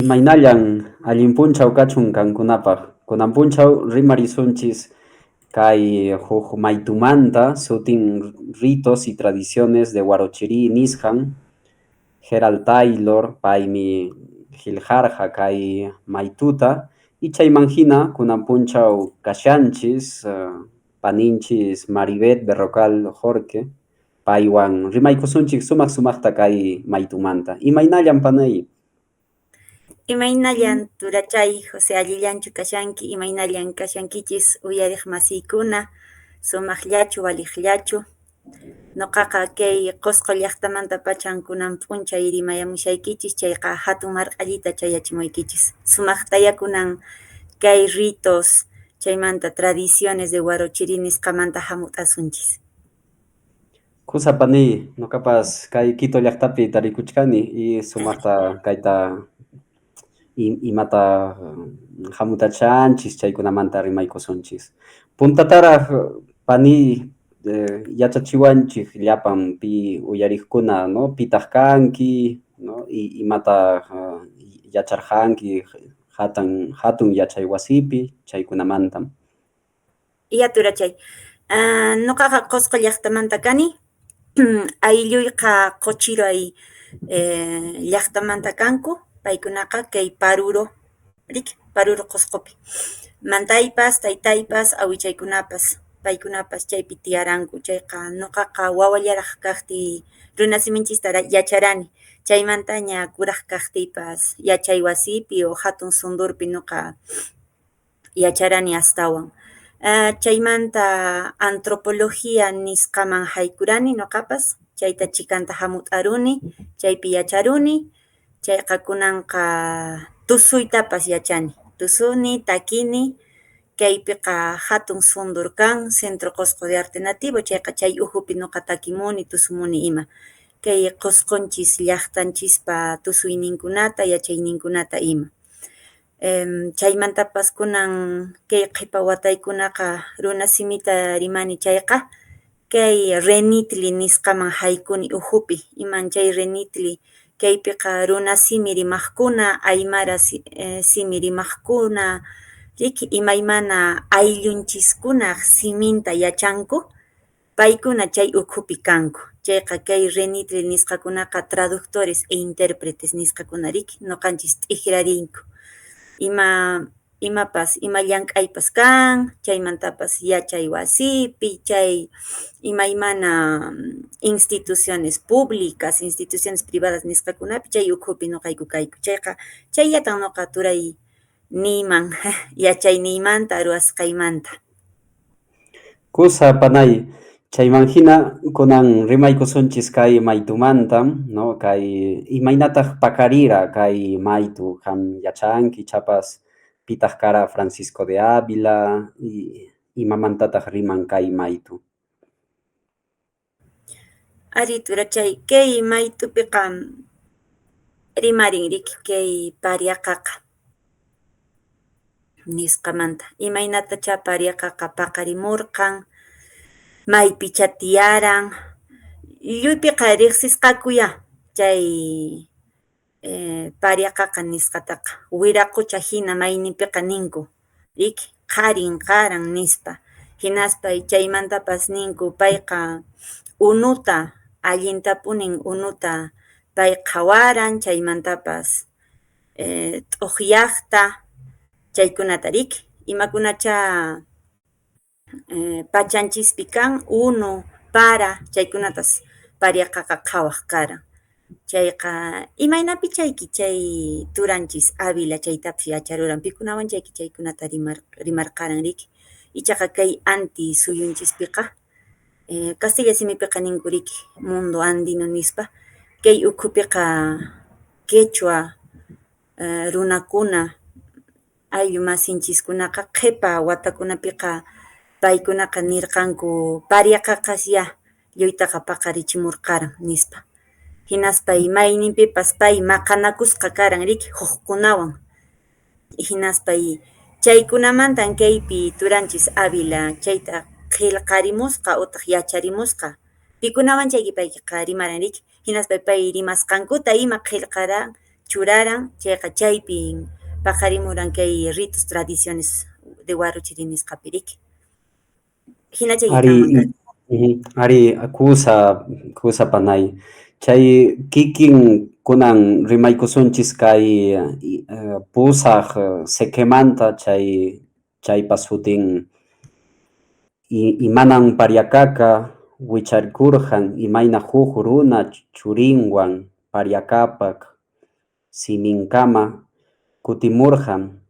Imaynallan allin punchaw kachun kankunapaq. Kunan punchaw rimarisunchis kay huk maytumanta sutin Ritos y Tradiciones de Huarochirí nisqan. Gerald Taylor paymi qillqarqa kay maytuta y chayman hina kunan punchaw kashanchis paninchis Maribeth Berrocal Jorque paywan rimaykusunchik sumaq sumaqta kay maytumanta. Imaynallan, panay? Imaynallan, turachay José, allillanchu kashanki? Imaynallan kashankichis, uyariq masiykuna? Sumaqllachu, waliqllachu? Nuqaqa kay Qusqu llaqtamanta pachan kunan p'unchay rimayamushaykichis, chayqa hatun marq'allita chayachimuykichis. Sumaqtaya kunan kay ritos chaymanta tradiciones de Huarochirí nisqamanta hamut'asunchis. Kusa, paniy, nuqapas kay Quito llaqtapi tarikuchkani y sumaqta kayta imata hamut'achanchis chaykunamanta rimaykusunchis. Puntataraq, paniy, yachachiwanchik llapan pi uyariqkuna, no, pitaq kanki, no, imataq yacharqanki hatun yachay wasipi, chaykunamantam. Ya, turachay. Nuqaqa Qusqu llaqtamanta kani. Aylluyqa Quchiray llaqtamanta kanku, paykunaqa kay Paruro, riki, Paruro Qusqupi. Mantaypas, taytaypas, awichaykunapas, paykunapas chaypi tiyaranku. Chayqa nuqaqa wawallaraq kaqtiy runasiminchista yacharani. Chaymantaña kuraq kaqtiypas yachay wasipi o hatun sundurpi nuqa yacharani astawan. Chaymanta antropología nisqaman haykurani nuqapas, chayta chikanta hamut'aruni, chaypi yacharuni, chayqa kunanqa tusuytapas yachani. Tusuni, takini, kaypiqa hatun sundur kan, Centro Qusqu de Arte Nativo, chayqa chay ukhupi nuqa takimuni, tusumuni ima. Kay Qusqunchis llaqtanchispa tusuyninkunata, yachayninkunata ima. Chaymantapas kunan kay qhipa wataykunaqa runasimita rimani chayqa, kay renitli nisqaman haykuni ukhupi. Iman chay renitli? Kaypiqa runasimi rimaqkuna, aymara simi rimaqkuna, riki, imaymana ayllunchiskunaq siminta yachanku, paykuna chay ukhupi kanku. Chayqa kay renitli nisqakunaqa traductores e intérpretes nisqakuna, riki, nuqanchis t'ikrarinku. Imapas, ima llank'aypas kan, chaymantapas yachay wasipi, chay imaymana instituciones públicas, instituciones privadas nisqakunapi chay ukhupi nuqayku kayku. Chayqa chayllatan nuqa, turay, niyman yachayniymanta, ruwasqaymanta. Kusa, panay, chayman hina kunan rimaykusunchis kay maytumanta, no, kay imaynataq paqarira kay maytu, qam yachanki ichapas pitaq kara Francisco de Ávila, imamantataq riman kay maytu. Ari, turachay, kay maytupiqa rimarin, riki, kay Pariaqaqa nisqamanta. Imaynatachá Pariaqaqa paqarimurqan, maypichá tiyaran, lluypiqa riqsisqakuya chay Pariaqaqa nisqataqa, wiraqucha hina mayninpiqa ninku, riki, qharin qaran nispa. Hinaspa chaymantapas ninku payqa unuta, allintapunin unuta pay qhawaran, chaymantapas t'uqyaqta, chaykunata, riki, imakunachá pachanchispi kan, unu, para, chaykunatas Pariaqaqa qhawaq karan. Chayqa imaynapi chayki chay turanchis Ávila chaytapas yacharuran, pikunawan chayki chaykunata rimarqaran, riki. Ichaqa kay anti suyunchispiqa, kastilla simipiqa ninku, riki, mundo andino nispa, kay ukhupiqa quechua runakuna ayllu masinchiskunaqa qhipa watakunapiqa paykunaqa nirqanku Pariaqaqasyá lluytaqa paqarichimurqaran nispa. Hinaspa mayninpipas pay maqanakusqa karan, riki, hukkunawan. Hinaspa chaykunamantan kaypi turanchis Ávila chayta qillqarimusqa utaq yacharimusqa. Pikunawan chayki payqa rimaran, riki, hinaspa pay rimasqankuta ima qillqaran. churaran, chayqa chaypin paqarimuran kay ritos tradiciones de Huarochirí nisqapi, riki. Hina chay Ari, kanman. Ari, kusa, kusa panay. Chay kikin kunan rimaykusunchis kay pusaq sequemanta chay chaypa sutin imanan Pariacaca wicharkurqan imayna huk runa churinwan Pariacapak siminkama kutimurqan,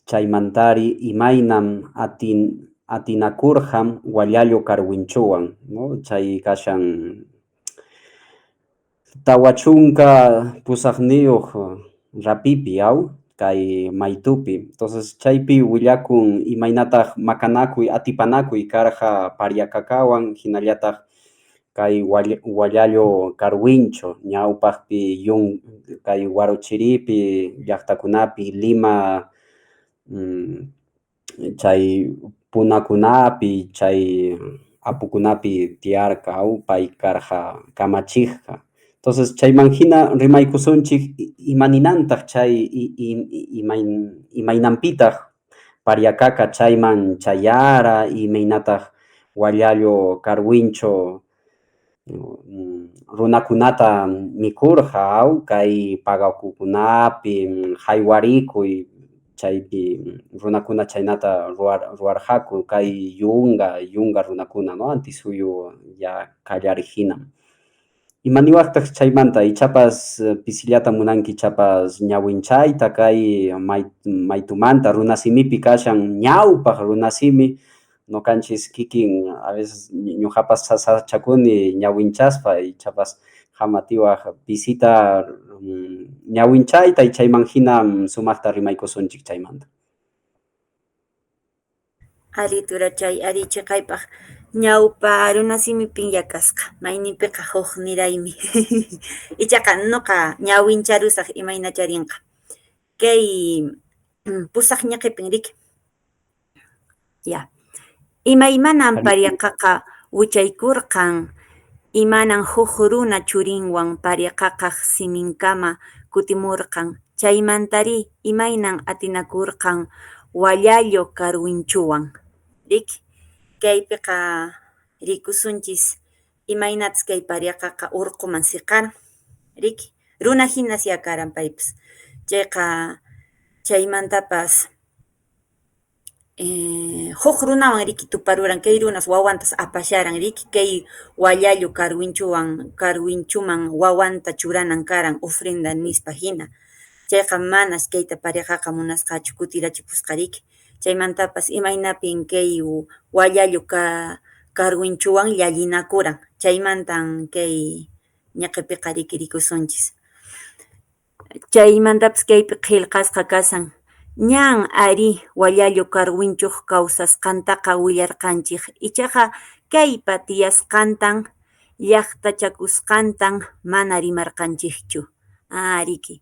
chaymantari imaynam atinakurqan Wallallo Carhuinchowan, no? Chay kashan 48 rapipi aw kay maytupi. Entonces chaypi willakun imaynataq maqanakuy atipanakuy karqa Pariacacawan hinallataq kay Wallallo Carhuincho ñawpaqpi yun kay Huarochiripi llaqtakunapi Lima chay punakunapi chay apukunapi tiyarqa aw pay karqa kamachiqqa. Entonces chayman hina rimaykusunchik imaninantaq chay imaynanpitaq Pariacaca chayman chayara, imaynataq Wallallo Carhuincho runakunata mikurqa aw kay pagakukunapi haywarikuy chaypi runakuna chaynata ruwarqaku kay yunga runakuna, no? Antisuyu ya qallariq hinam. Imaniwaqtaq chaymanta? Ichapas pisillata munanki ichapas ñawinchayta kay maytumanta runasimipi kashan ñawpaq runasimi ñuqanchis kikin a veces ñuqapas sasachakuni ñawinchaspa ichapas qam atiwaq pisita ñawinchayta y chayman hinam sumaqta rimaykusunchik chaymanta. Ari turachay, ari chiqaypaq ñawpa runasimipin yakasqa, mayninpiqa huk niraymi. Ichaqa nuqa ñawincharusaq imaynacharinqa. Kay pusaq ñiqipin riki. Ya. Imaymanan Pariacaca wichaykurqan, imanan huk runa churinwan Pariacacaq siminkama kutimurqan, chaymantari imaynan atinakurqan Wallallo Carhuinchowan, riki. Kaypiqa rikusunchis imaynatas kay Pariacaca urquman siqaran, riki. Runa hinas yakaran paypas. Chayqa chaymantapas huk runawan riki tuparuran, kay runas wawantas apasharan riki, kay Wallallo Carhuinchowan Carhuinchoman wawanta churanan karan ofrenda nispa hina. Chayqa manas kayta Pariacaca munasqachu kutirachipusqa riki. Chaymantapas imaynapin kay Wallallo Carhuinchowan llallinakuran. Chaymantan kay ñiqipiqa riki rikusunchis. Chaymantapas kaypi qillqasqa kashan. Ñan ari Wallallo Carhuinchoq kawsasqantaqa willarqanchik, ichaqa kaypa tiyasqantan llaqtachakusqantan mana rimarqanchikchu. Ah, riki.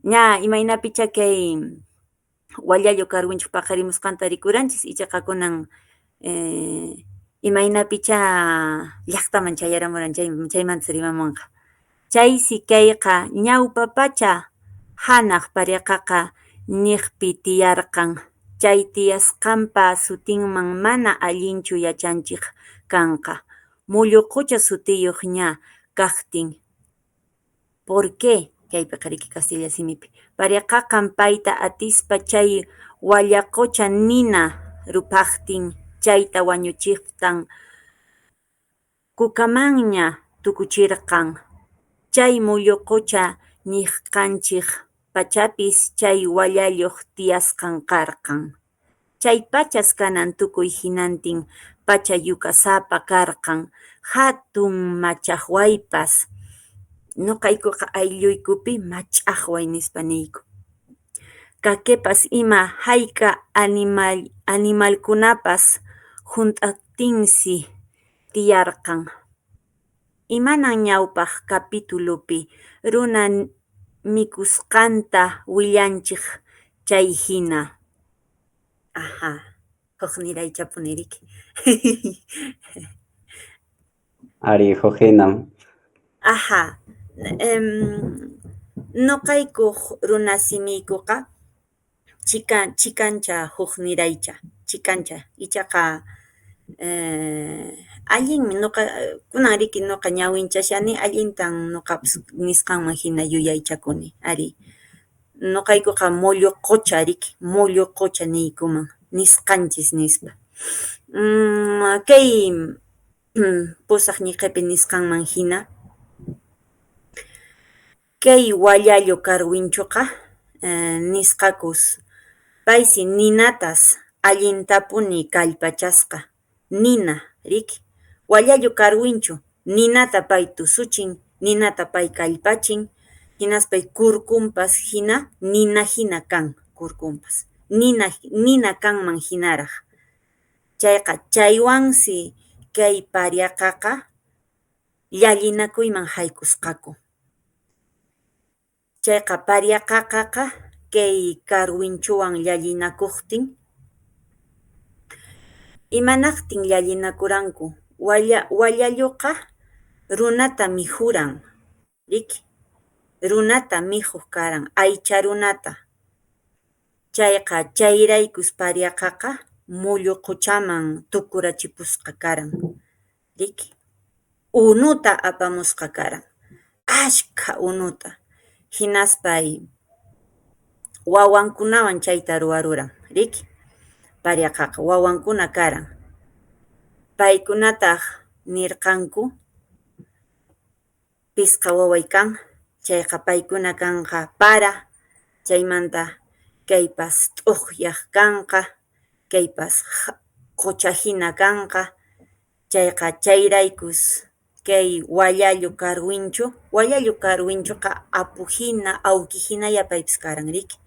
Ña imaynapicha kay Wallallo Carhuinchoq paqarimusqanta rikuranchis, ichaqa kunan imaynapicha llaqtaman chayaramuran chaymantas rimamunqa. Chaysi kayqa ñawpa pacha hanaq Pariacaca niqpi tiyarqan, chay tiyasqanpa sutinman mana allinchu yachanchik kanqa, Mulluqucha sutiyuq ña kaqtin. ¿Por qué? Kaypiqa riki kastilla simipi. Pariacacam payta atispa chay Wallaqucha nina ruphaqtin chayta wañuchiqtan kukamanña tukuchirqan. Chay Mulluqucha ñiqanchik pachapis chay Wallalluq tiyasqan karqan. Chay pachas kanan tukuy hinantin pacha yukasapa karqan, hatun mach'aqwaypas. Ñuqaykuqa aylluykupi mach'aqway nispa niyku. Kakepas ima hayk'a animalkunapas hunt'atinsi tiyarqan. Imanan ñawpaq capitulopi runa mikusqanta willanchik chay hina. Aha, hukniraychapuni riki. Ari, huk hinam. Aha. Nuqaykuq runasimiykuqa chikan chikancha hukniraycha, chikancha ichaqa allinmi nuqa kunan riki nuqa ñawinchashani allintan nuqapis nisqanman hina yuyaychakuni ari. Nuqaykuqa Mulluqucha riki, Mulluqucha niykuman nisqanchis nispa. Kay pusaq ñiqipi nisqanman hina, kay Wallallu Carwinchuqa nisqakus paysi ninatas allintapuni kallpachasqa, nina riki? Wallallu Carwinchu ninata pay tusuchin, ninata pay kallpachin, hinaspa kurkunpas hina nina hina kan kurkunpas, nina kanman hinaraq. Chayqa chaywansi kay Pariaqaqa llallinakuyman haykusqaku. Chayqa Pariaqaqaqa kay Carwinchuwan llallinakuqtin, imanaqtin llallinakuranku? Wallalluqa runata mikhuran, riki? Runata mikhuq karan, aycha runata. Chayqa chayraykus Pariaqaqa Mulluquchaman tukurachipusqa karan, riki? Unuta apamusqa karan, ashkha unuta. Hinaspay wawankunawan chayta ruwaruran, riki? Pariaqaqa wawankuna karan. Paykunataq nirqanku pisqa waway kan, chayqa paykuna kanqa para, chaymanta kaypas t'uqyaq kanqa, kaypas qucha hina kanqa, chayqa chayraykus kay Wallallu Carwinchu, Wallallu Carwinchuqa apuhina awkihinaya paypis karan riki?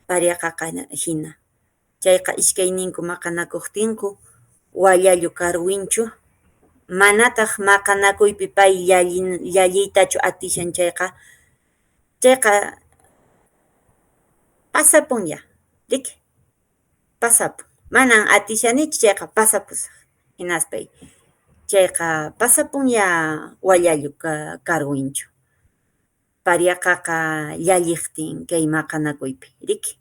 Pariaqaqa hina. Chayqa iskayninku maqanakuqtinku Wallallu Carwinchu manataq maqanakuypi pay llalliytachu atishan chayqa, chayqa pasapunya, riki? Pasapun. Manan atishanichu chayqa pasapusaq. Hinaspay chayqa pasapunya Wallallu Carwinchu. Pariaqaqa llalliqtin kay maqanakuypi, riki?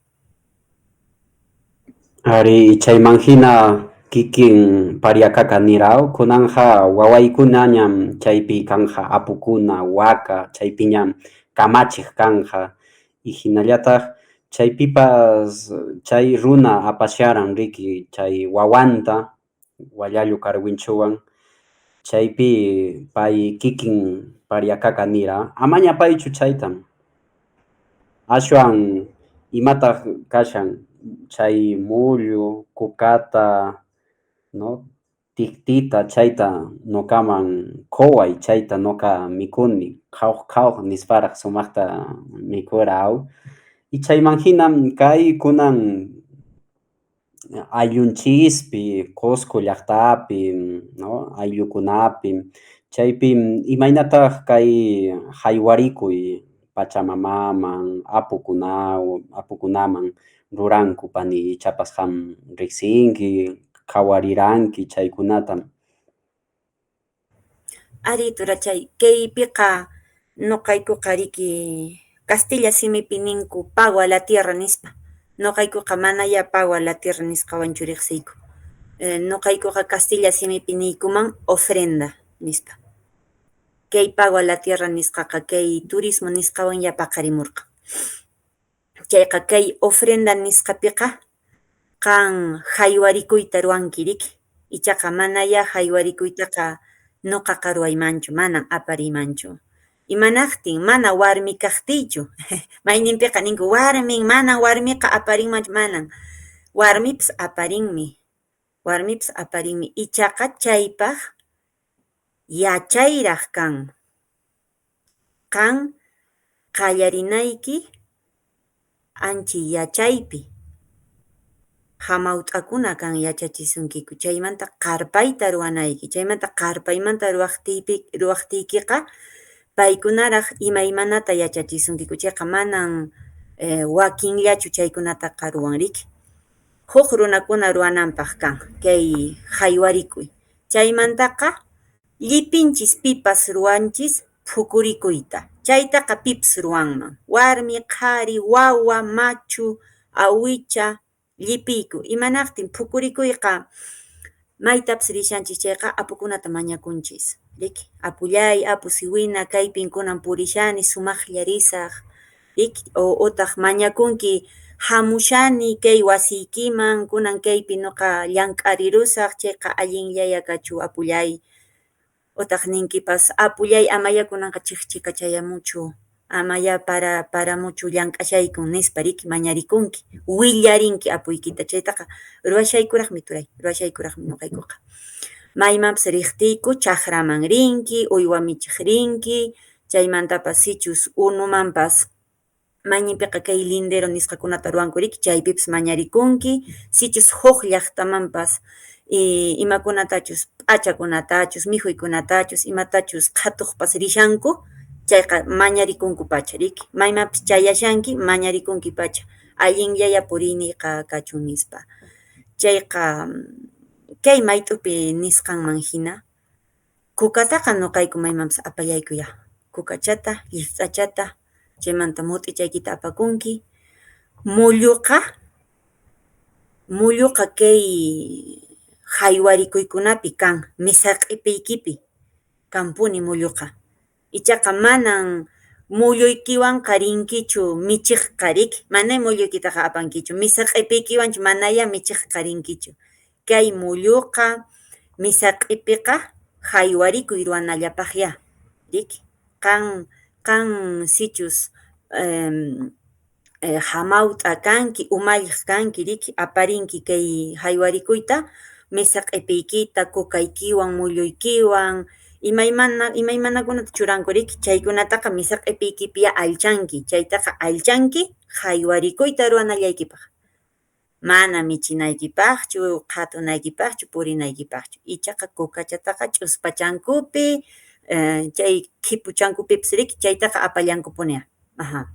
Ari, chayman hina kikin Pariaqaqa niraw, kunanqa wawaykunañam chaypi kanja apukuna, waka, chaypiñam kamachiq kanja. Y hinallataq chaypipas chay runa apasharan riki chay wawanta Wallallu Carwinchuwan, chaypi pay kikin Pariaqaqa nira, amaña paychu chaytam. Ashwan imataq kashan chay mullu, kukata, no? Tiqtita chayta nuqaman quway, chayta nuqa mikuni, qhawq qhawq nisparaq sumaqta mikhuraw. Y chayman hinam kay kunan ayllunchispi, Qusqu llaqtapi, no? Ayllukunapi, chaypi imaynataq kay haywarikuy Pachamamaman, apukunaman ruranku pani, ichapas qam riqsinki, qhawariranki chaykunata. Ari turachay, kaypiqa nuqaykuqa riki kastilla simipi ninku pago a la tierra nispa. Nuqaykuqa manaya pago a la tierra nisqawanchu riqsiyku. Nuqaykuqa kastilla simipi niykuman ofrenda nispa. Kay pago a la tierra nisqaqa kay turismo nisqawanya paqarimurqan. Chayqa kay ofrenda nisqapiqa qan haywarikuyta ruwanki riki, ichaqa manaya haywarikuytaqa nuqaqa ruwaymanchu, manan apariymanchu. Imanaqtin mana warmi kaqtiychu. Mayninpiqa ninku warmin, manan warmiqa aparinmanchu, manan. Warmipas aparinmi, warmipas aparinmi, ichaqa chaypaq yachayraq kan. Qan qallarinayki anchi yachaypi. Hamawt'akuna kan yachachisunkiku, chaymanta qarpayta ruwanayki, chaymanta qarpaymanta ruwaqtiykiqa paykunaraq imaymanata yachachisunkiku, chayqa manan wakinllachu chaykunataqa ruwan riki. Huk runakuna ruwananpaq kan kay haywarikuy. Chaymantaqa llipinchis pipas ruwanchis Phukurikuyta. Chaytaqa pipis ruwanman, warmi, qhari, wawa, machu, awicha, llipiyku. Imanaqtin phukurikuyqa maytapis rishanchis chayqa apukunata mañakunchis, riki? Apullay, apu siwina, kaypin kunan purishani sumaqlla risaq, riki? Utaq mañakunki hamushani kay wasiykiman kunan kaypi nuqa llank'arirusaq chayqa allinllaya kachun apullay. Utaq ninkipas apullay amayá kunanqa chikchikachayamuchu, amayá para paramuchu llank'ashaykun nispa riki mañarikunki, willarinki apuykita chaytaqa ruwashaykuraqmi turay, ruwashaykuraqmi nuqaykuqa. Maymanpis riqtiyku chaqraman rinki, uywa michiq rinki, chaymantapas sichus unumanpas mayninpiqa kay lindero nisqakunata ruwanku riki, chaypipis mañarikunki, sichus huq llaqtamanpas imakunatachus p'achakunatachus, mikhuykunatachus, imatachus qhatuqpas rishanku, chayqa mañarikunku pacha riki, maymanpis chayashanki mañarikunki pacha, allinllaya puriyniyqa kachun nispa. Chayqa kay mayt'upi nisqanman hina kukataqa nuqayku maymanpis apallaykuyá, kukachata, llipt'achata, chaymanta mut'ichaykita apakunki. Mulluqa kay haywarikuykunapi kan, misa q'ipiykipi kanpuni mulluqa. Ichaqa manan mulluykiwanqa rinkichu michiqqa riki, mana mulluykitaqa apankichu, misa q'ipiykiwanchu manayá michiqqa rinkichu. Kay mulluqa, misa q'ipiqa haywarikuy ruwanallapaqyá, riki? Qan sichus hamawt'a kanki, umalliq kanki riki, aparinki kay haywarikuyta misa q'ipiykita, kukaykiwan, mulluykiwan, imaymanakunata churanku riki, chaykunataqa misa q'ipiykipiyá allchanki, chaytaqa allchanki haywarikuyta ruwanallaykipaq. Mana michinaykipaqchu, qhatunaykipaqchu, purinaykipaqchu. Ichaqa kukachataqa ch'uspachankupi, chay khipuchankupipis riki, chaytaqa apallankupuniyá. Aja.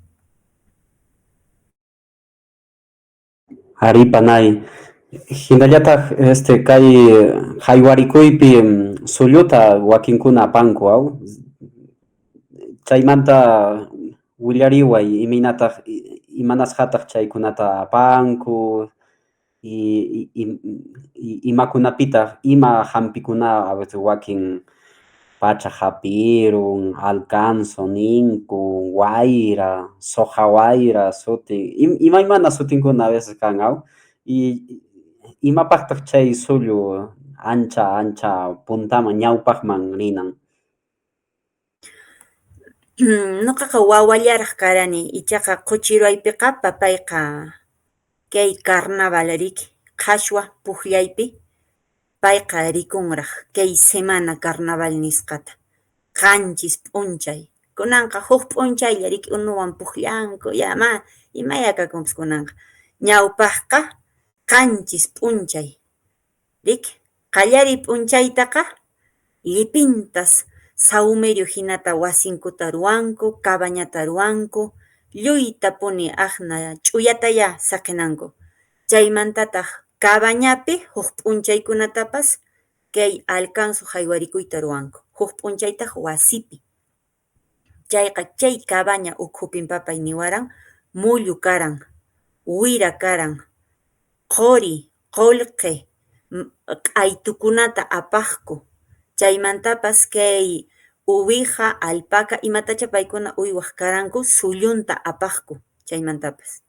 Arí, panay. Hinallataq kay haywarikuypi sulluta wakinkuna apanku, aw? Chaymanta willariway imaynataq imanasqataq chaykunata apanku, imakunapitaq ima hampikuna a veces wakin pacha hap'irun, alcanzo ninku, wayra, soja wayra sutin, imaymana sutinkuna a veces kan, aw? Imapaqtaq chay sullu ancha ancha puntaman ñawpaqman rinan? Nuqaqa wawallaraq karani, ichaqa quchiraypiqa papayqa kay carnaval riki, qhashwa puqllaypi payqa rikunraq kay semana carnaval nisqata, 7 p'unchay. Kunanqa huk p'unchaylla riki unuwan puqllanku, ya ma imaya kakunpis kunanqa. Ñawpaqqa 7 p'unchay, riki? Qallariy p'unchaytaqa llipintas sawmerio hinata wasinkuta ruwanku, cabañata ruwanku, lluytapuni aqna ch'uyatayá saqinanku. Chaymantataq cabañapi huk p'unchaykunatapas kay alcanzo haywarikuyta ruwanku, huk p'unchaytaq wasipi. Chayqa chay cabaña ukhupin papay niwaran mullu karan, wira karan, quri, qullqi, q'aytukunata apaqku. Chaymantapas kay uwiha, alpaca imatacha paykuna uywaq karanku sullunta apaqku chaymantapas.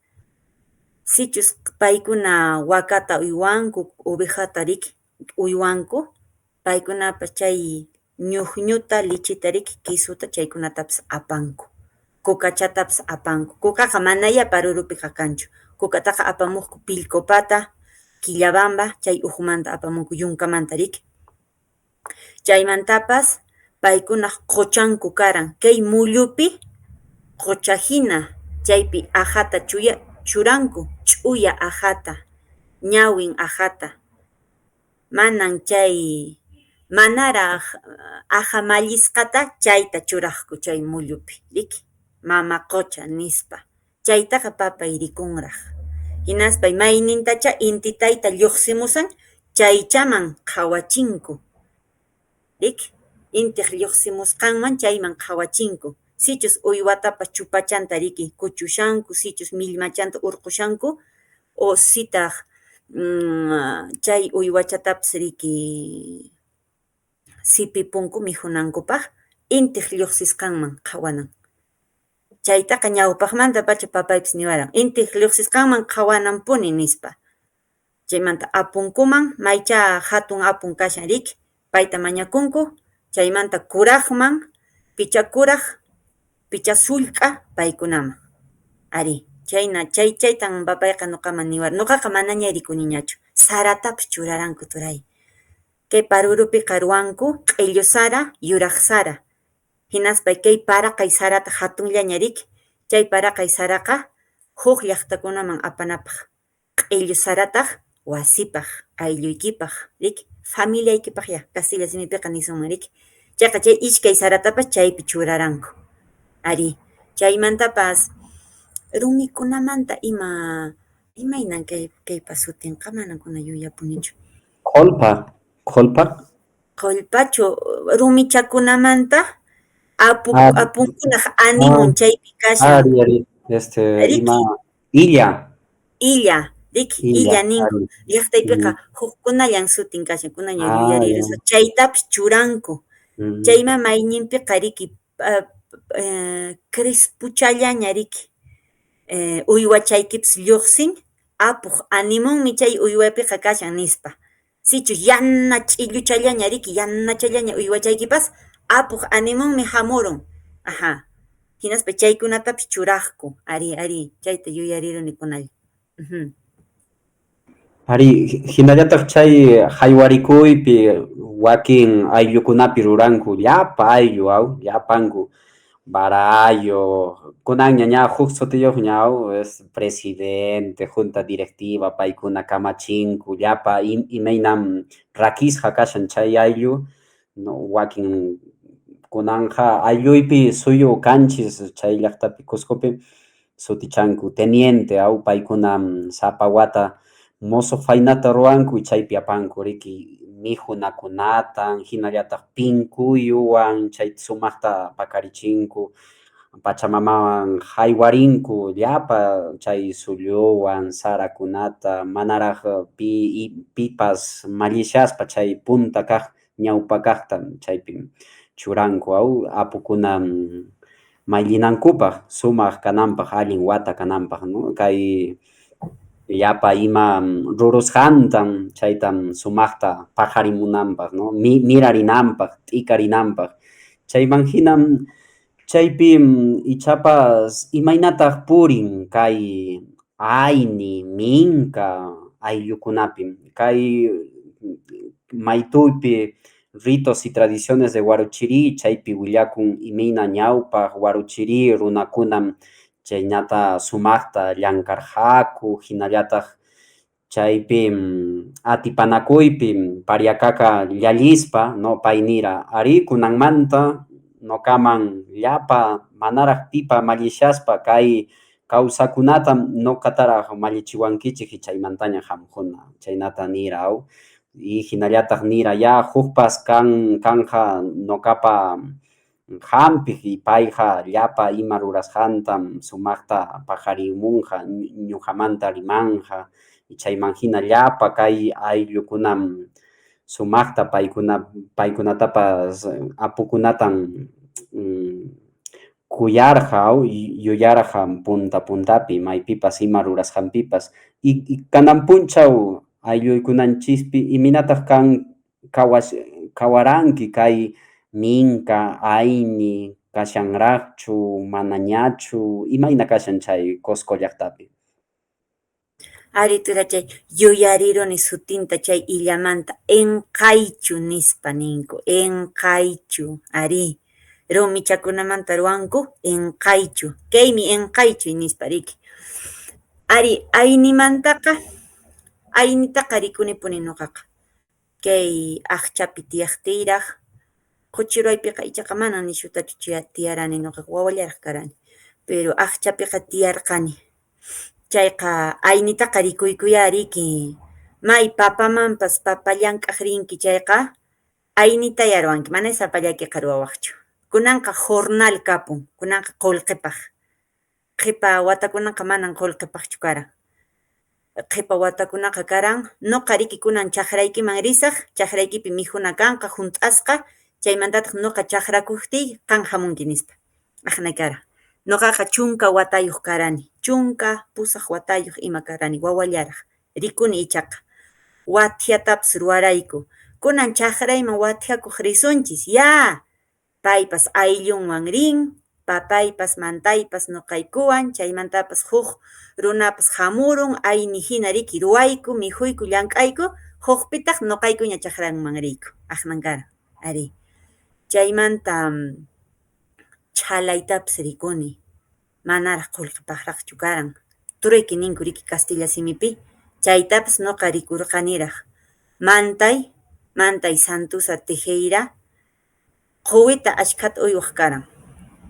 Sichus paykuna wakata uywanku, uwihata riki uywanku, paykunapas chay ñuqñuta, lichita riki, kisuta chaykunatapas apanku. Kukachatapas apanku. Kukaqa manayá Parurupiqa kanchu. Kukataqa apamuqku Pillkopata, Quillabamba, chay ukhumanta apamunku yunkamanta riki. Chaymantapas paykunaq quchanku karan kay mullupi qucha hina, chaypi aqhata churanku, ch'uya aqhata, ñawin aqhata. Manan chay manaraq aqha mallisqata chayta churaqku chay mullupi, riki? Mama qucha nispa. Chaytaqa papay rikunraq. Hinaspa maynintacha inti tayta lluqsimushan chaychaman qhawachinku, riki? Intiq lluqsimusqanman chayman qhawachinku. Sichus uywatapas chupachanta riki kuchushanku, sichus millmachanta urqushanku, o sitaq chay uywachatapas riki sipipunku mikhunankupaq, intiq lluqsisqanman qhawanan. Chaytaqa ñawpaqmantapacha papaypis niwaran, intiq lluqsisqanman qhawananpuni nispa. Chaymanta apunkuman maychá hatun apun kashan riki, payta mañakunku, chaymanta kuraqman, pichá kuraq, pichá sullk'a paykunaman. Ari, chayna chay chaytan papayqa nuqaman niwaran, nuqaqa manaña rikuniñachu. Saratapas churaranku turay. Kay Parurupiqa ruwanku q'illu sara, yuraq sara. Hinaspa kay paraqay sarata hatunllaña riki, chay paraqay saraqa huk llaqtakunaman apanapaq. Q'illu sarataq wasipaq, aylluykipaq, riki, familiaykipaqya, kastilla simipiqa nisunman riki. Chayqa chay iskay saratapas chaypi churaranku. Ari, chaymantapas rumikunamanta ima imaynan kay kaypa sutinqa manan kunan yuyapunichu. Qhullpa, qhullpa. Qullpachu rumichakunamanta apu apunkunaq animun chaypi kashan. Ari, ari, Riki. Ima illa. Illa, riki, Illa, illa ninku. ari. Llaqtaypiqa hukkunallan sutin kashan, kunanña yuyarirusaq. Chaytapas churanku. Chayma mayninpiqa riki crespuchallaña riki uywachaykipas lluqsin, apuq animunmi chay uywapiqa kashan nispa. Sichus yana ch'illuchallaña riki, yanachallaña uywachaykipas, apuq animunmi hamurun. Aha. Hinaspa chaykunatapas churaqku. Ari, ari, chayta yuyariruni kunalla. Ari, hinallataq chay haywarikuypi wakin ayllukunapi ruranku, llapa ayllu aw, llapanku, barayo, kunanña ña huk sutiyuqña aw, es presidente, junta directiva, paykuna kamachinku, llapa imaynam rakisqa kashan chay ayllu, no, wakin kunanja aylluypi suyu kanchis chay llaqtapi Cuscopi sutichanku teniente aw, paykuna sapa wata musuq faynata ruwanku chaypi apanku riki mikhunakunata, hinallataq pinkuyuwan chayta sumaqta paqarichinku, Pachamamawan haywarinku llapa chay sulluwan sarakunata manaraq pi pipas mallishaspa chay punta kaq ñawpa kaqta chaypi churanku aw apukuna mayllinankupaq sumaq kananpaq allin wata kananpaq, no, kay llapa ima rurusqantan chaytam sumaqta paqarimunanpaq, no, mirarinanpaq, t'ikarinanpaq. Chayman hinam chaypi ichapas imaynataq purin kay ayni, minka ayllukunapi kay maytuypi ritos y tradiciones de Huarochirí chaypi willakun imayna ñawpaq Huarochirí runakunam chaynata sumaqta llamk'arqaku hinallataq chaypi atipanakuypi Pariacaca llallispa, no, pay nira ari kunanmanta nuqaman llapa manaraq pipa mallishaspa kay kawsakunatam nuqataraq mallichiwankichik chaymantaña qamkuna chaynata nira aw y hinallataq nira ya hukpas kan kanja nuqapa hampiq y payqa llapa ima rurasqantam sumaqta paqarimunqa ñuqamanta rimanqa chayman hina llapa kay ayllukunam sumaqta paykuna paykunatapas apukunatan kuyarqa aw yuyarqa punta puntapi maypipas ima rurasqanpipas y kanan p'unchaw aylluykunanchispi imaynataq kan qhawaranki kay minka, ayni kashanraqchu, manañachu, imayna kashan chay Cusco llaqtapi? Ari turachay, yuyariruni sutinta chay illamanta, inqaychu nispa ninku, inqaychu, ari, rumichakunamanta ruwanku inqaychu, kaymi inqaychu nispa riki. Ari, aynimantaqa, aynitaqa rikunipuni nuqaqa, kay aqchapi tiyaqtiyraq, Quchiruypiqa ichaqa mana nishutachu tiyarani nuqaqa wawallaraq karani, pero aqchapiqa tiyarqani. Chayqa aynitaqa rikuykuyá riki, may papamanpas papa llank'aq rinki chayqa, Aynitaya ruwanki, mana sapallaykiqa ruwawaqchu. Kunanqa jornal kapun, kunanqa qullqipaq. Qhipa watakunaqa manan qullqipaqchu karan. Qhipa watakunaqa karan, nuqa riki kunan chakraykiman risaq, chakraykipi mikhuna kanqa hunt'asqa, chaymantataq nuqa chakrakuqtiy qan hamunki nispa. Aqna karan. Nuqaqa 10 watayuq karani, 18 watayuq ima karani, wawallaraq. Rikuni ichaqa. Wathiatapas ruwarayku. Kunan chakrayman wathiakuq risunchis, ya! Paypas ayllunwan rin, papaypas mantaypas nuqaykuwan, chaymantapas huk runapas hamurun, ayni hina riki ruwayku, mikhuyku, llank'ayku, hukpitaq nuqaykuña chakranman riyku. Aqnan karan, arí. Chaymanta chhalaytapas rikuni, manaraq qullqipaqraqchu karan. Trueque ninku riki kastilla simipi, chaytapas nuqa rikurqaniraq. Mantay, Mantay Santusa Tejera, quwita ashkhata uywaq karan.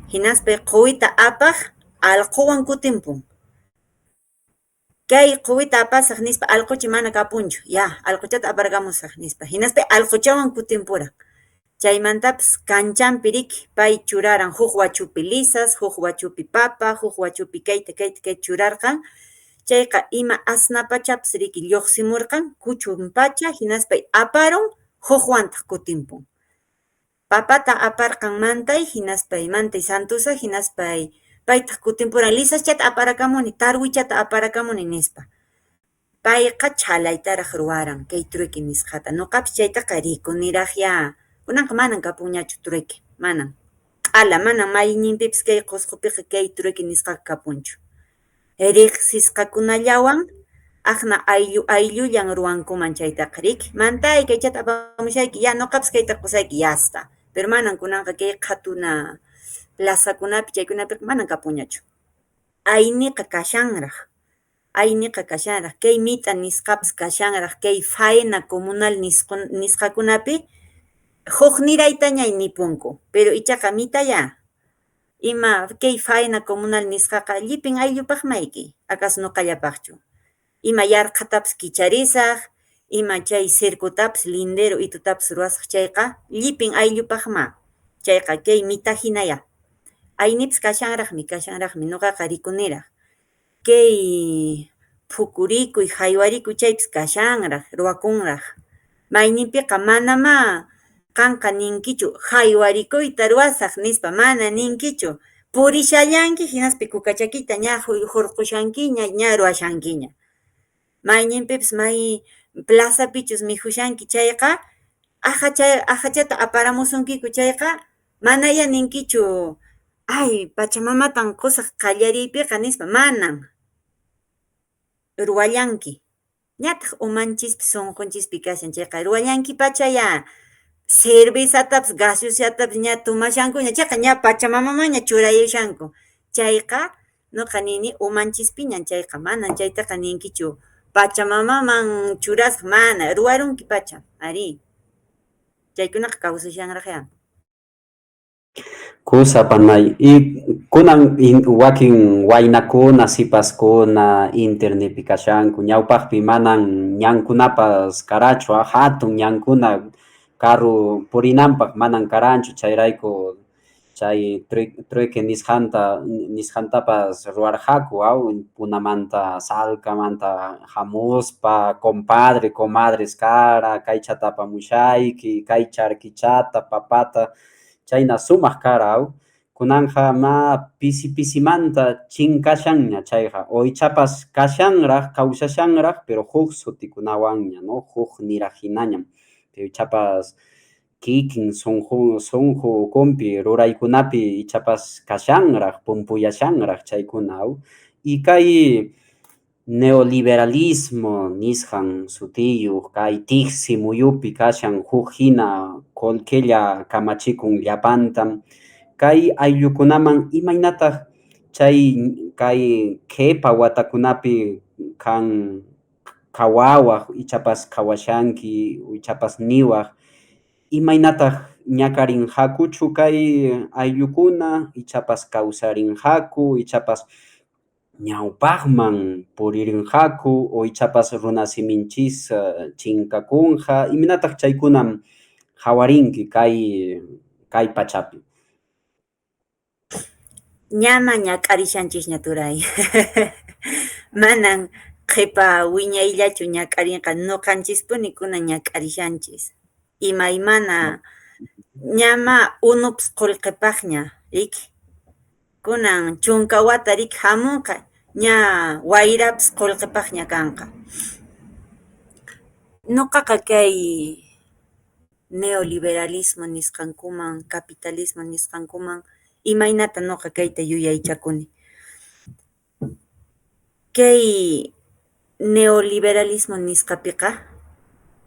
Hinaspa quwita apaq allquwan kutinpun. Kay quwita apasaq nispa allquchi mana kapunchu, ya, allquchata aparqamusaq nispa. Hinaspa allquchawan kutinpuran. Chaymantapas kanchanpi riki pay churaran huk wachupi lisas, huk wachupi papa, huk wachupi kayta, kayta, kayta churarqan. Chayqa ima asnapachapas riki lluqsimurqan, kuchun pacha, hinaspa aparun, hukwantaq kutinpun. Papata aparqan mantay, hinaspa Mantay Santusa, hinaspa paytaq kutinpuran lisaschata aparakamuni, tarwichata aparakamuni nispa. Payqa chhalaytaraq ruwaran kay trueque nisqata. Nuqapis chaytaqa rikuniraqya. Kunanqa manan kapunñachu trueque, manan. Q'ala manan mayninpipis kay Qusqupiqa kay trueque nisqaqa kapunchu. Riqsisqakunallawan aqna ayllu ayllullan ruwankuman chaytaqa riki. Mantay kaychata apamushayki, ya nuqapis kayta qusayki, yasta. Pero manan kunanqa kay qhatuna plazakunapi chaykunapiqa manan kapunñachu. Ayniqa kashanraq, ayniqa kashanraq, kay mit'a nisqapas kashanraq, kay faena comunal nisqakunapi huk niraytañay nipunku, pero ichaqa mitaya. Ima kay faena comunal nisqaqa llipin ayllupaqmayki, acaso nuqallapaqchu. Ima yarqhatapas kicharisaq, ima chay circotapas lindero itutapas ruwasaq chayqa llipin ayllupaqma. Chayqa kay mita hinaya. Aynipas kashanraqmi, kashanraqmi, nuqaqa rikuniraq. Kay phukurikuy, haywarikuy chaypis kashanraq, ruwakunraq. Mayninpiqa manamá qanqa ninkichu haywarikuyta ruwasaq nispa, mana ninkichu. Purishallanki hinaspa kukachakita ña hurqushankiña, ña ruwashankiña. Mayninpipas may plazapichus mikhushanki chayqa, aqhachata aparamusunkiku chayqa, manaya ninkichu ay pachamamatan qusaq qallariypiqa nispa, manan. Ruwallanki. Ñataq umanchispi sunqunchispi kashan chayqa ruwallanki pachaya. Cervezatapas gaseosatapas ña tomashankuña chayqa ña pachamamamanña churayushanku. Chayqa nuqa nini umanchispiñan chayqa, manan chaytaqa ninkichu pachamamaman churasaq, mana, ruwarunki pacha, arí. Chaykunaqa kawsashanraqya. Kusa panay, y kunan wakin waynakuna, sipaskuna internetpi kashanku, ñawpaqpi manan ñankunapas karachu, hatun ñankuna carro purinanpaq manan karanchu, chayrayku chay trueque nisqantapas ruwarqaku, Punamanta, Salcamanta hamuspa, compadre, comadres kara, kaychata apamushayki, kay charkichata, papata, chayna sumaq kara, kunanqa ma pisi pisimanta chinkashanña chayqa, o ichapas kashanraq, kawsashanraq, pero huk sutikunawanña, no, huk niraq hinañam, ichapas kikin sunqu ukhunpi ruraykunapi ichapas kashanraq, pumpuyashanraq chaykuna, y kay neoliberalismo nisqan sutiyuq kay tiqsi muyupi kashan huk hina qullqilla kamachikun llapantam, kay ayllukunaman imaynataq chay kay qhipa watakunapi qan qhawawaq, ichapas qhawashanki, ichapas niwaq, imaynataq ñakarinqakuchu kay ayllukuna, ichapas kawsarinqaku, ichapas ñawpaqman puririnqaku, o ichapas runasiminchis chinkakunqa, imaynataq chaykunam qhawarinki kay pachapi? Ñama ñak'arishanchisña, turay. Manan qhipa wiñayllachu ñak'arinqa, nuqanchispuni kunan ñak'arishanchis. Imaymana ñama unupas qullqipaqña, riki? Kunan 10 wata riki hamunqa, ña wayrapas qullqipaqña kanqa. Nuqaqa kay neoliberalismo nisqankuman, capitalismo nisqankuman imaynata nuqa kayta yuyaychakuni. Kay neoliberalismo nisqapiqa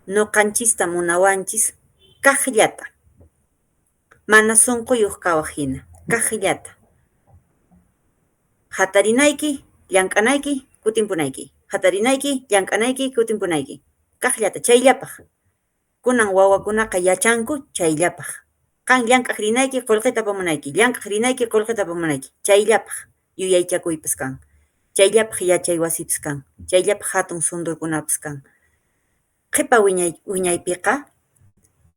nuqanchista munawanchis kaqllata, mana sunquyuq kawaq hina, kaqllata. Hatarinayki, llank'anayki, kutinpunayki. Hatarinayki, llank'anayki, kutinpunayki. Kaqllata, chayllapaq. Kunan wawakunaqa yachanku chayllapaq. Qan llank'aq rinayki, qullqita apamunayki, llank'aq rinayki, qullqita apamunayki. Chayllapaq yuyaychakuypas kan. Chayllapaq yachay wasipas kan. Chayllapaq hatun sunturkunapas kan. Qhipa wiñaypiqa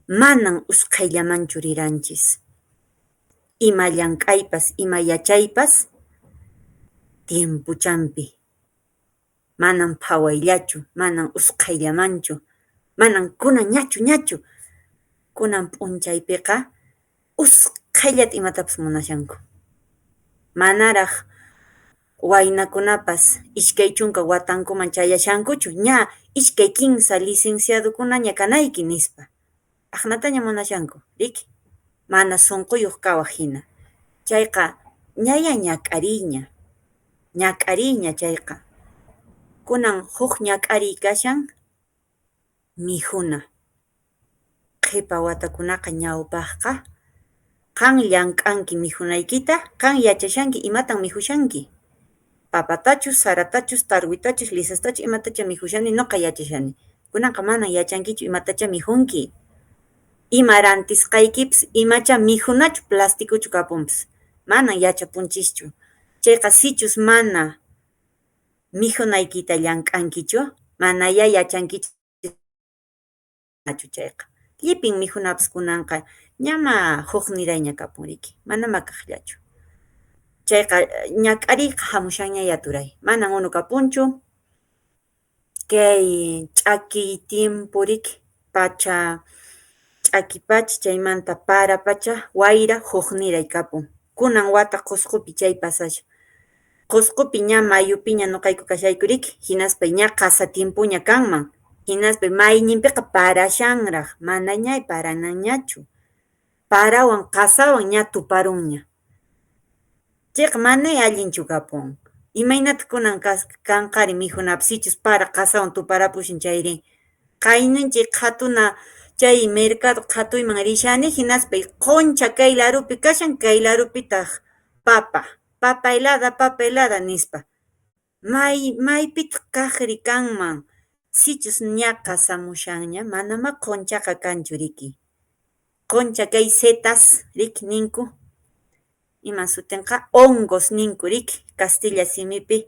manan usqhayllamanchu riranchis. Ima llank'aypas, ima yachaypas tiempuchanpi. Manan phawayllachu, manan usqhayllamanchu, manan kunan ñachu. Kunan p'unchaypiqa usqhayllata imatapas munashanku. Manaraq waynakunapas 20 watankuman chayashankuchu, ña 2 3 licenciadokunaña kanayki nispa. Aqnataña munashanku, riki? Mana sunquyuq kawaq hina. Chayqa ñaya ñak'ariyña, ñak'ariyña chayqa. Kunan huk ñak'ariy kashan mikhuna. Qhipa watakunaqa ñawpaqqa qan llank'anki mikhunaykita, qan yachashanki imatan mikhushanki. Papatachus, saratachus, tarwitachus, lisastachus imatacha mikhushani nuqa yachashani. Kunanqa manan yachankichu imatacha mikhunki. Ima rantisqaykipas imacha mikhunachu plastikuchu kapunpas. Manan yachapunchischu. Chayqa sichus mana mikhunaykita llank'ankichu, manayá yachankichu chayqa. Llipin mikhunapas kunanqa ñama huknirayña kapun riki, manama kaqllachu. Chayqa ñak'ariyqa hamushanñayá turay, manan unu kapunchu. Kay ch'akiy tiempo riki, pacha ch'aki pacha chaymanta para pacha wayra hukniray kapun. Kunan wata Qusqupi chay pasashan. Qusqupi ña mayupiña nuqayku kashayku riki, hinaspa ña qasa tiempoña kanman. Hinaspa mayninpiqa parashanraq, manaña parananñachu. Parawan qasawan ña tuparunña. Chayqa manay allinchu kapun. Imaynataq kunan kanqari mikhunapas sichus para qasawan tuparapushan chayri. Qayninchik qhatuna chay mercado qhatuyman rishani hinaspa quncha kay larupi kashan, kay larupitaq papa, papa helada nispa. Maypitaq kaqri kanman? Sichus ña qasamushanña, manamá qunchaqa kanchu riki. Quncha kay setas riki ninku. Ima sutinqa hongos ninku riki kastilla simipi.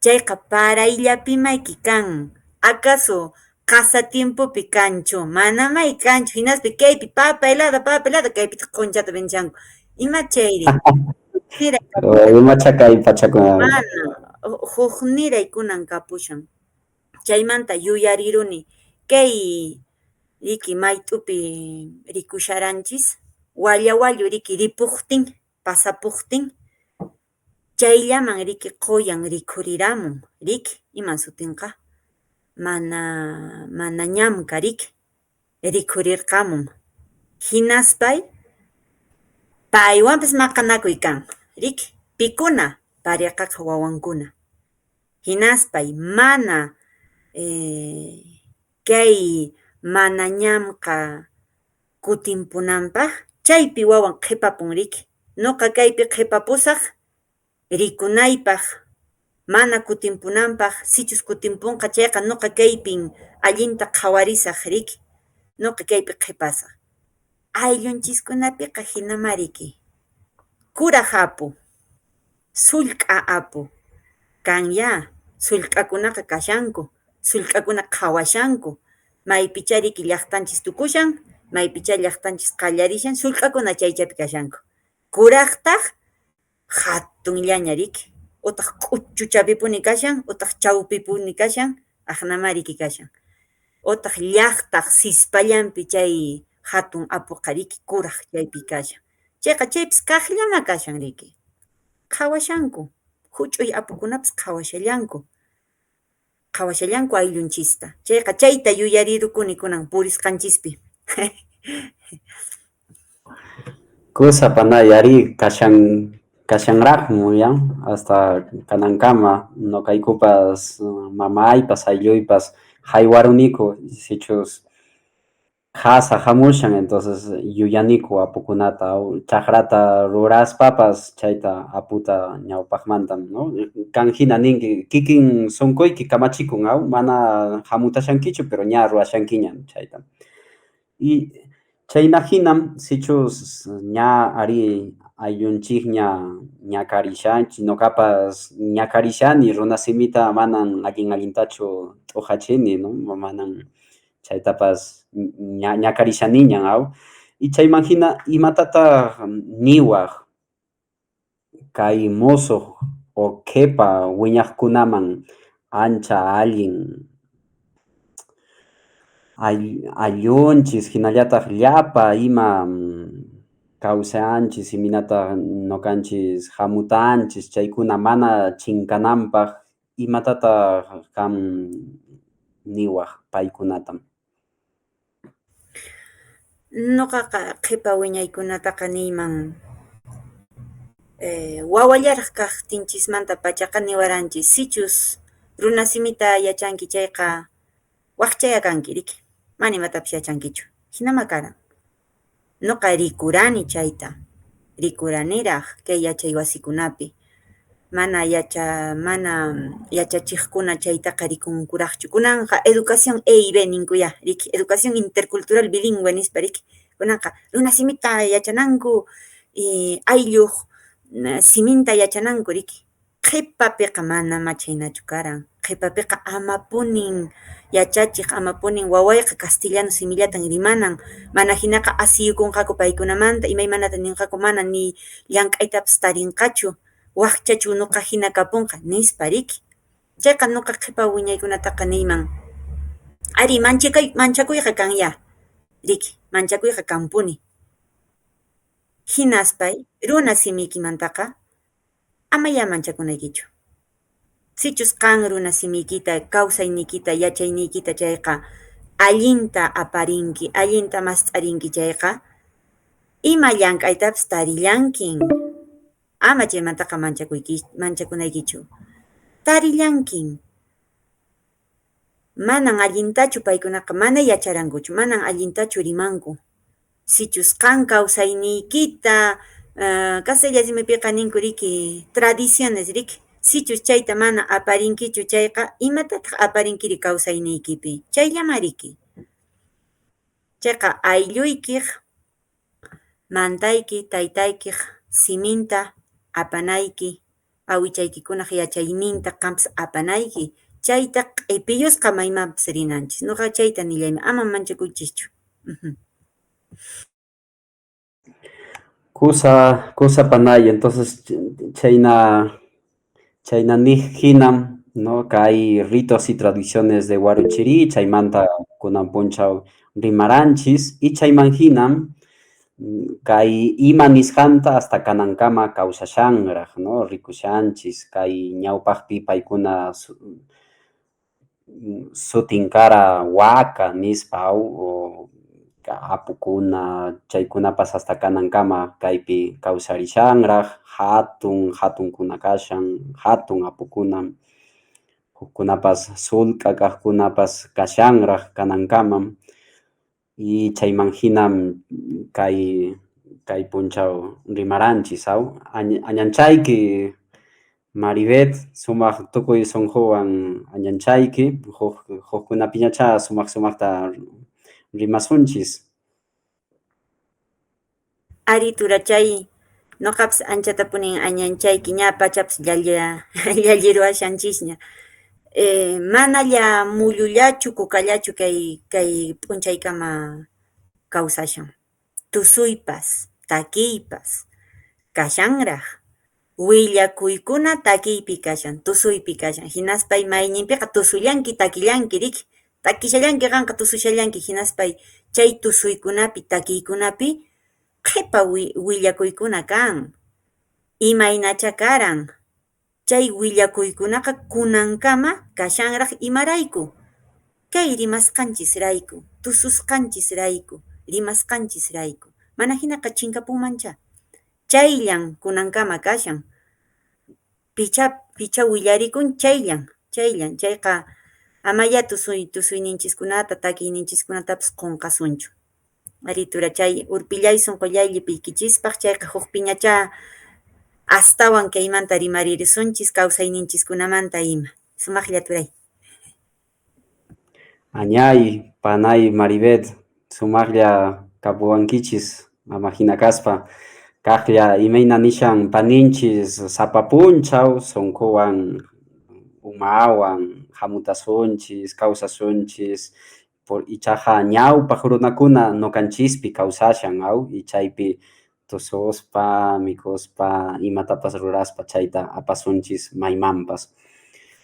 Chayqa parayllapimayki kan. Acaso qasa tiempopi kanchu? Manamay kanchu. Hinaspa kaypi papa helada, kaypitaq qunchata vendishanku. Ima chayri? Imacha kay pachakuna? Mana, hukniray kunan kapushan. Chaymanta yuyariruni kay riki mayt'upi rikusharanchis wallawallu riki ripuqtin, pasapuqtin chayllaman riki quyan rikhuriramun, riki iman sutinqa mana ñamka riki rikhurirqamun. Hinaspay paywanpas maqanakuy kan, riki pikuna Pariqaqa wawankuna. Hinaspay mana kay mana ñamqa kutinpunanpaq chaypi wawan qhipapun riki. Nuqa kaypi qhipapusaq rikunaypaq mana kutinpunanpaq, sichus kutinpunqa chayqa nuqa kaypin allinta qhawarisaq riki. Nuqa kaypi qhipasaq. Ayllunchiskunapiqa hinamá riki. Kuraq apu, sullk'a apu, kanyá sullk'akunaqa kashanku, sullk'akuna qhawashanku, maypichá riki llaqtanchis tukushan, Maypichá llaqtanchis qallarishan, sullk'akuna chaychapi kashanku. Kuraqtaq hatunllaña riki, utaq k'uchuchapipuni kashan, utaq chawpipuni kashan, aqnamá riki kashan. Utaq llaqtaq sispallanpi chay hatun apuqa riki kuraq chaypi kashan. Chayqa chaypis kaqllama kashan riki. Qhawashanku, huch'uy apukunapas qhawashallanku. Qhawashallanku ayllunchista. Chayqa chayta yuyarirukuni kunan purisqanchispi. Kusa panay ari kashanraqmi ya hasta kanankama nuqaykupas mamaypas aylluypas haywaruniku sichus qhasa hamushan entonces yuyaniku apukunata chaqrata ruraspapas chayta aputa ñawpaqmanta, ¿no? Kan hina ninki kikin sunquyki kamachikun aw mana hamutashankichu pero ña ruwashankiña chayta. Y chayna hinam sichus ña ari ayllunchikña ñakarishanchik nuqapas ñakarishani runa simita manan allin allintachu t'uqachini, ¿no? Manan chaytapas ñakarishaniña aw y chayman hina imatataq niwaq kay musuq o qhipa wiñaqkunaman ancha allin ayllunchis hinallataq llapa ima kawsanchis imaynataq nuqanchis hamutanchis chaykuna mana chinkananpaq imatataq qam niwaq paykunata? Nuqaqa qhipa wiñaykunataqa niyman wawallaraq kaqtinchismantapachaqa niwaranchis sichus runa simita yachanki chayqa waqchaya kanki riki, mana imatapis yachankichu. Hinama karan. Nuqa rikurani chayta, rikuraniraq kay yachay wasikunapi. Mana yachachiqkuna chaytaqa rikunkuraqchu. Kunanqa educación EIB ninkuya, riki, educación intercultural bilingüe nispa riki. Kunanqa runa simita yachananku, aylluq siminta yachananku riki. Qhipapiqa manamá chhaynachu karan. Qhipapiqa amapunin yachachiq, amapunin wawayqa castellano simillatan rimanan, mana hinaqa asiyukunqaku paykunamanta, imaymanata ninqaku mana ni llank'aytapas tarinqachu, waqchachu nuqa hina kapunqa nispa riki. Chayqa nuqa qhipa wiñaykunataqa niyman, ari manchakuyqa kanya, riki, manchakuyqa kanpuni. Hinaspay runa simiykimantaqa amayá manchakunaykichu. Sichus qan runa simiykita, kawsayniykita, yachayniykita chayqa allinta aparinki, allinta mast'arinki chayqa ima llank'aytapas tarillankin. Ama chaymantaqa manchakunaykichu. Tarillankin. Manan allintachu paykunaqa mana yacharankuchu, manan allintachu rimanku. Sichus qan kawsayniykita, kastilla simipiqa ninku riki tradiciones riki, sichus chayta mana aparinkichu chayqa imatataq aparinkiri kawsayniykipi, chayllama riki. Chayqa aylluykiq, mantayki, taytaykiq siminta apanayki, awichaykikunaq yachayninta qanpas apanayki, chayta q'ipiyusqa maymanpas rinanchis. Nuqa chayta nillayman, ama manchakuychischu. Kusa panay, entonces chayna niq hinam, ¿no? Kay ritos y tradiciones de Huarochirí, chaymanta kunan p'unchaw rimaranchis y chayman hinam kay ima nisqanta hasta kanankama kawsashanraq, ¿no? Rikushanchis kay ñawpaqpi paykuna sutin kara waka nispa o apukuna chaykunapas hasta kanankama kaypi kawsarishanraq, hatun hatunkuna kashan, hatun apukuna, hukkunapas sullk'a kaqkunapas kashanraq kanankama y chayman hinam kay p'unchaw rimaranchis aw añanchayki Maribeth, sumaq tukuy sunquwan añanchayki, hukkunapiñachá sumaq sumaqta rimasunchis. Ari turachay, nuqapas anchatapunin añanchayki, ña pachapas llalliruwashanchisña. Manalla mullullachu, kukallachu kay p'unchaykama kawsashan. Tusuypas, takiypas kashanraq. Willakuykuna takiypi kashan, tusuypi kashan, hinaspa mayninpiqa tusullanki takillanki riki? Takishallanki qanqa tusushallanki hinaspa chay tusuykunapi takiykunapi qhipa willakuykuna kan. Imaynacha karan. Chay willakuykunaqa kunankama kashanraq imarayku? Kay rimasqanchisrayku, tususqanchisrayku, rimasqanchisrayku. Mana hinaqa chinkapunmanchá. Chayllan kunankama kashan. Pichá willarikun chayllan, chayllan chayqa amayá tusuyninchiskunata takiyninchiskunatapis qunqasunchu. Ari turachay, urpillay sunqullay llipiykichispaq chayqa hukpiñachá astawan kaymanta rimaririsunchis kawsayninchiskunamanta ima. Sumaqlla turay. Añay, panay Maribeth, sumaqlla kapuwankichis ama hina kaspa. Kaqlla imayna nishan paninchis sapa p'unchaw sunquwan umawan hamutasunchis, kawsasunchis, ichaqa ñawpaq runakuna nuqanchispi kawsashan aw y chaypi tususpa, mikhuspa, imatapas ruraspa chayta apasunchis maymanpas.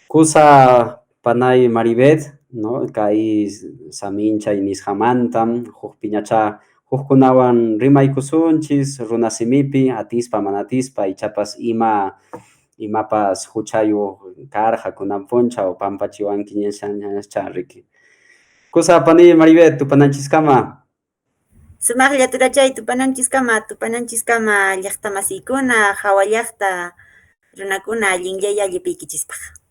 Kusa panay Maribeth, no kay saminchay nisqamantam hukpiñachá hukkunawan rimaykusunchis runasimipi atispa mana atispa ichapas imapas huchayuq karqa kunan p'unchaw pampachiwankiñachá riki. Kusa panay Maribeth tupananchiskama. Sumaqlla turachay tupananchiskama, tupananchiskama llaqta masiykuna, hawa llaqta runakuna allinllaya llipiykichispaq.